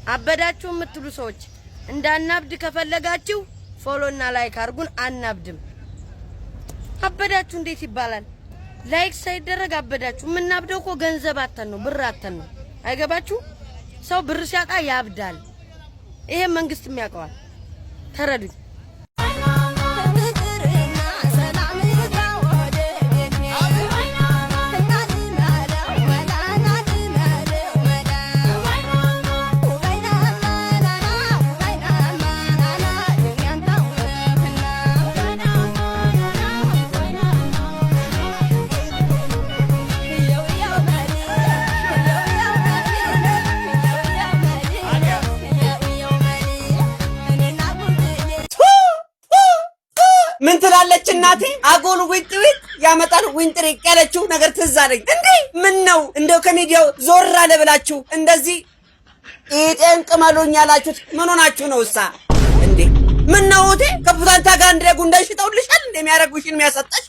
አበዳችሁ የምትሉ ሰዎች እንዳናብድ ከፈለጋችሁ follow እና like አድርጉን። አናብድም። አበዳችሁ እንዴት ይባላል? Like ሳይደረግ አበዳችሁ። የምናብደው እኮ ገንዘብ አተን ነው፣ ብር አተን ነው። አይገባችሁ? ሰው ብር ሲያጣ ያብዳል። ይሄ መንግስትም ያውቀዋል። ተረዱኝ። ምን ትላለች እናቴ? አጎል ዊጥ ዊጥ ያመጣል ዊንጥሪቅ ያለችው ነገር ትዝ አለኝ። እንዴ ምን ነው እንደው ከሚዲያው ዞር አለ ብላችሁ እንደዚህ ቂጤን ቅመሉኝ ያላችሁት ምን ሆናችሁ ነው? እሳ እንዴ ምን ነው እህቴ፣ ከቡታንታ ጋር እንደ ጉንዳን ሽጠውልሻል? እንደሚያረጉሽን የሚያሰጣሽ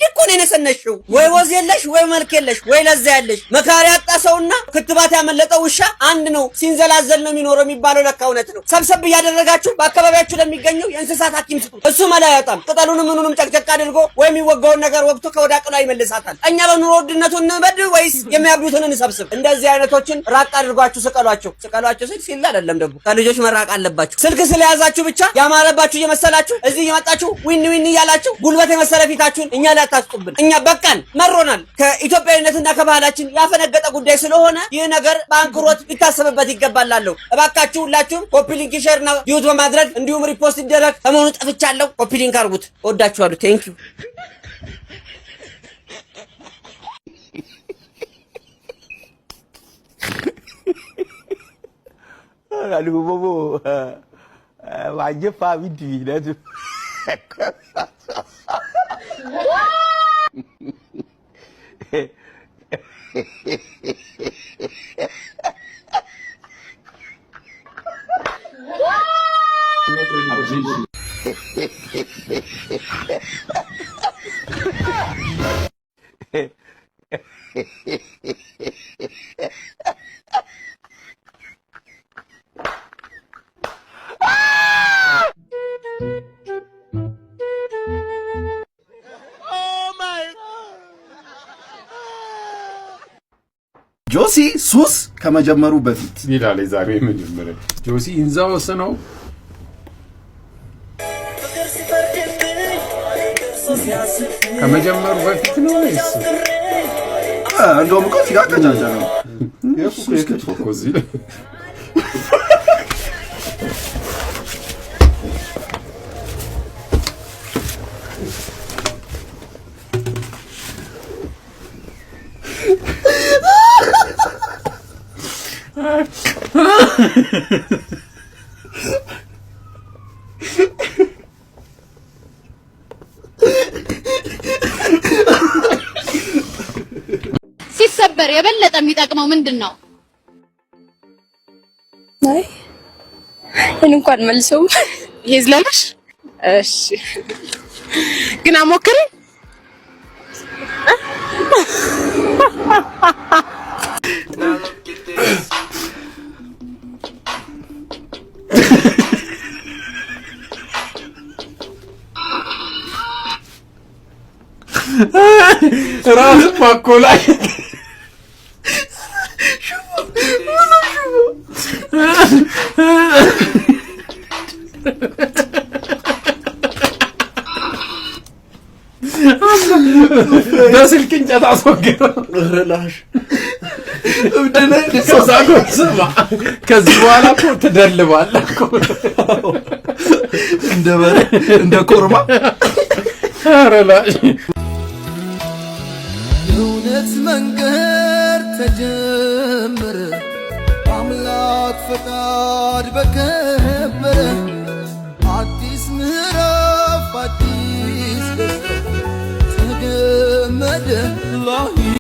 እኮ ነው የነሰነሽው። ወይ ወዝ የለሽ፣ ወይ መልክ የለሽ፣ ወይ ለዛ ያለሽ። መካሪ ያጣ ሰውና ክትባት ያመለጠው ውሻ አንድ ነው፣ ሲንዘላዘል ነው የሚኖረው የሚባለው ለካ እውነት ነው። ሰብሰብ እያደረጋችሁ በአካባቢያችሁ ለሚገኘው የእንስሳት ሐኪም ስጡ። እሱ መላ ያወጣም። ቅጠሉንም ምኑንም ጨቅጨቅ አድርጎ ወይ የሚወጋውን ነገር ወግቶ ከወደ አቅሏ ይመልሳታል። እኛ በኑሮ ውድነቱ እንበድ ወይስ የሚያብዱትን እንሰብስብ? እንደዚህ አይነቶችን ራቅ አድርጓችሁ ስቀሏቸው። ስቀሏቸው ስል ሲል አይደለም ደግሞ ከልጆች መራቅ አለባችሁ። ስልክ ስለያዛችሁ ብቻ ያማረባችሁ እየመሰላችሁ እዚህ እየመጣችሁ ዊን ዊን እያላችሁ ጉልበት የመሰለ ፊታችሁን እኛ ላይ አታስጡብን። እኛ በቃን፣ መሮናል። ከኢትዮጵያዊነትና ከባህላችን ያፈነገጠ ጉዳይ ስለሆነ ይህ ነገር በአንክሮት ሊታሰብበት ይገባላለሁ። እባካችሁ ሁላችሁም copy link፣ share እና duet በማድረግ እንዲሁም repost ይደረግ። ሰሞኑን ጠፍቻለሁ። Copy link አድርጉት። እወዳችኋለሁ። Thank you. Alubobo, wagye fa bi di nanso. ጆሲ ሱስ ከመጀመሩ በፊት ይላል የዛሬ የመጀመሪያ ጆሲ ኢንዛውስ ነው። ከመጀመሩ በፊት ነው ወይስ? እንደውም እኮ እዚህ ጋር ቀጫጫ ነው። ሱስ ክትፎ እኮ እዚህ ላይ። ሲሰበር የበለጠ የሚጠቅመው ምንድን ነው? አይ፣ እኔ እንኳን መልሰውም። ይሄ ዝለልሽ። እሺ፣ ግን አሞክሪ። ራሱ ማኮላይ። በስልክ እንጨት አስወገደው። ላሽ። ስማ፣ ከዚህ በኋላ እኮ ትደልባለህ እኮ። እንደ በሬ እንደ ኮርማ። ኧረ ላሽ። የእውነት መንገድ ተጀመረ በአምላክ ፈቃድ በከበረ